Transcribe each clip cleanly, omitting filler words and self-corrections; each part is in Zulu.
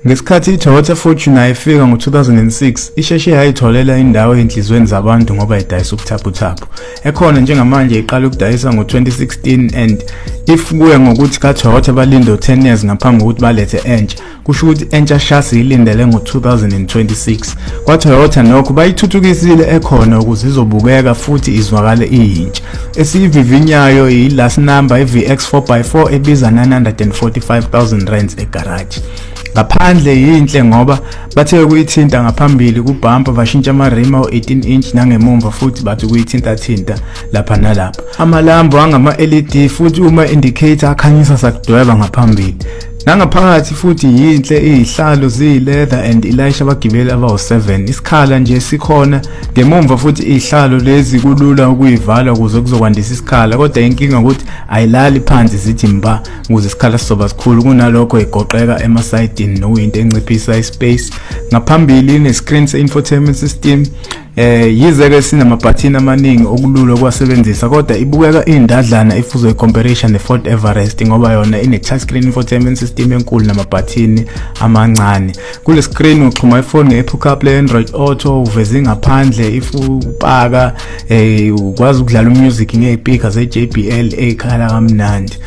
Ngesikhathi i-Toyota Fortuner ifika ngo-2006, isheshe yayitholela indawo ezinhliziyweni zabantu ngoba idayisa ubuthaphuthaphu. Ekhona njengamanje iqala ukudayisa ngo-2016 and if kuya ngokuthi ka-Toyota balinde u-10 years ngaphambi kokuthi balethe entsha, kusho ukuthi entsha shasi ilindele ngo-2026. Kwa-Toyota nokho bayithuthukisile ekhona ukuze izobukeka futhi izwakale iyintsha. Esiyivivinyayo yi-last number i-VX 4x4 ebiza 945,000 rands egaraji. Ngaphandle yinhle ngoba bathe ukuyithinta ngaphambili kubhampa, bashintsha ama-rim awu-18 inch, nangemumva futhi bathi ukuyithinta-thinta lapha nalapha. Amalambu angama-LED futhi uma indicator akhanyisa sakudweba ngaphambili. Nangaphakathi futhi yinhle, izihlalo ziyi-leather and ilayisha abagibeli abawu-7. Isikhala nje sikhona ngemumva futhi izihlalo lezi kulula ukuyivala ukuze kuzokwandisa isikhala, kodwa inkinga ukuthi ayilali phansi zithi mba ukuze isikhala sizoba sikhulu, kunalokho igoqeka emasayidini, nokuyinto enciphisa ispace. Ngaphambili ine-screen se-infotainment system, yize ke sinamabhathini amaningi okulula ukuwasebenzisa, kodwa ibukeka indadlana if uzoyicomparisha ne-Ford Everest, ngoba yona ine-touchscreen infotainment system enkulu namabhathini amancane. Kule screen uxhuma ifoni nge-Apple CarPlay, Android Auto, uveze ngaphandle if upaka, ukwazi ukudlala umusic ngezipika ze-JBL eyikhala kamnandi.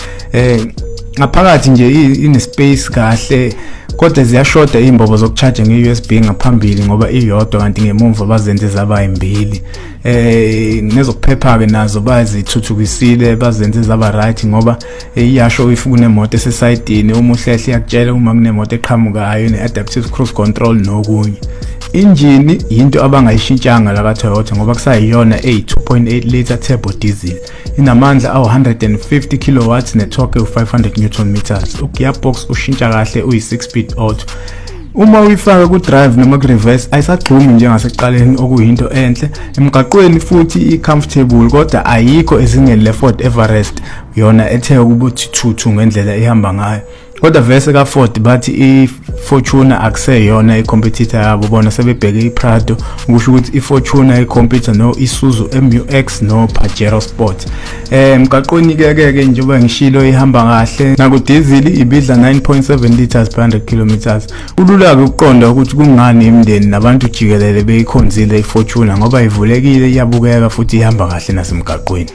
Ngaphakathi nje ine space kahle, kodwa ziyashoda iy'mbobo zokucharge nge-USB ngaphambili ngoba iyodwa, kanti ngemumva bazenze zaba yimbili. Nezokuphepha-ke nazo bazithuthukisile, bazenze zaba right, ngoba iyasho if kunemoto esesayidini, uma uhlehle iyakutshela uma kunemoto eqhamukayo, ne-adaptive cruise control nokunye. Injini yinto abangayishintshanga la ka-Toyota ngoba kusayiyona eyi-2.8 litre turbo diesel, inamandla awu-150 kilowatts ne-torque ewu-500 newton meters. Ugearbox ushintsha kahle, uyi-6 speed auto. Uma uyifaka ku-drive noma ku-reverse ayisagxumi njengasekuqaleni, okuyinto enhle. Emgaqweni futhi i-comfortable, kodwa ayikho ezingeni le-Ford Everest yona ethe ukuthi thuthu ngendlela ihamba ngayo. Kodwa vese ka-Ford bathi i-Fortuner akuseyona i-competitor yabo, bona sebebheke i-Prado, ukusho ukuthi i-Fortuner i-compete no-Isuzu MU-X no-Pajero Sport. Emgaqweni ke ke njengoba ngishilo ihamba kahle, naku-diesel ibidla 9.7 liters per 100 kilometers. Kulula-ke ukuqonda ukuthi kungani imindeni nabantu jikelele beyikhonzile i-Fortuner, ngoba ivulekile, iyabukeka futhi ihamba kahle nasemgaqweni.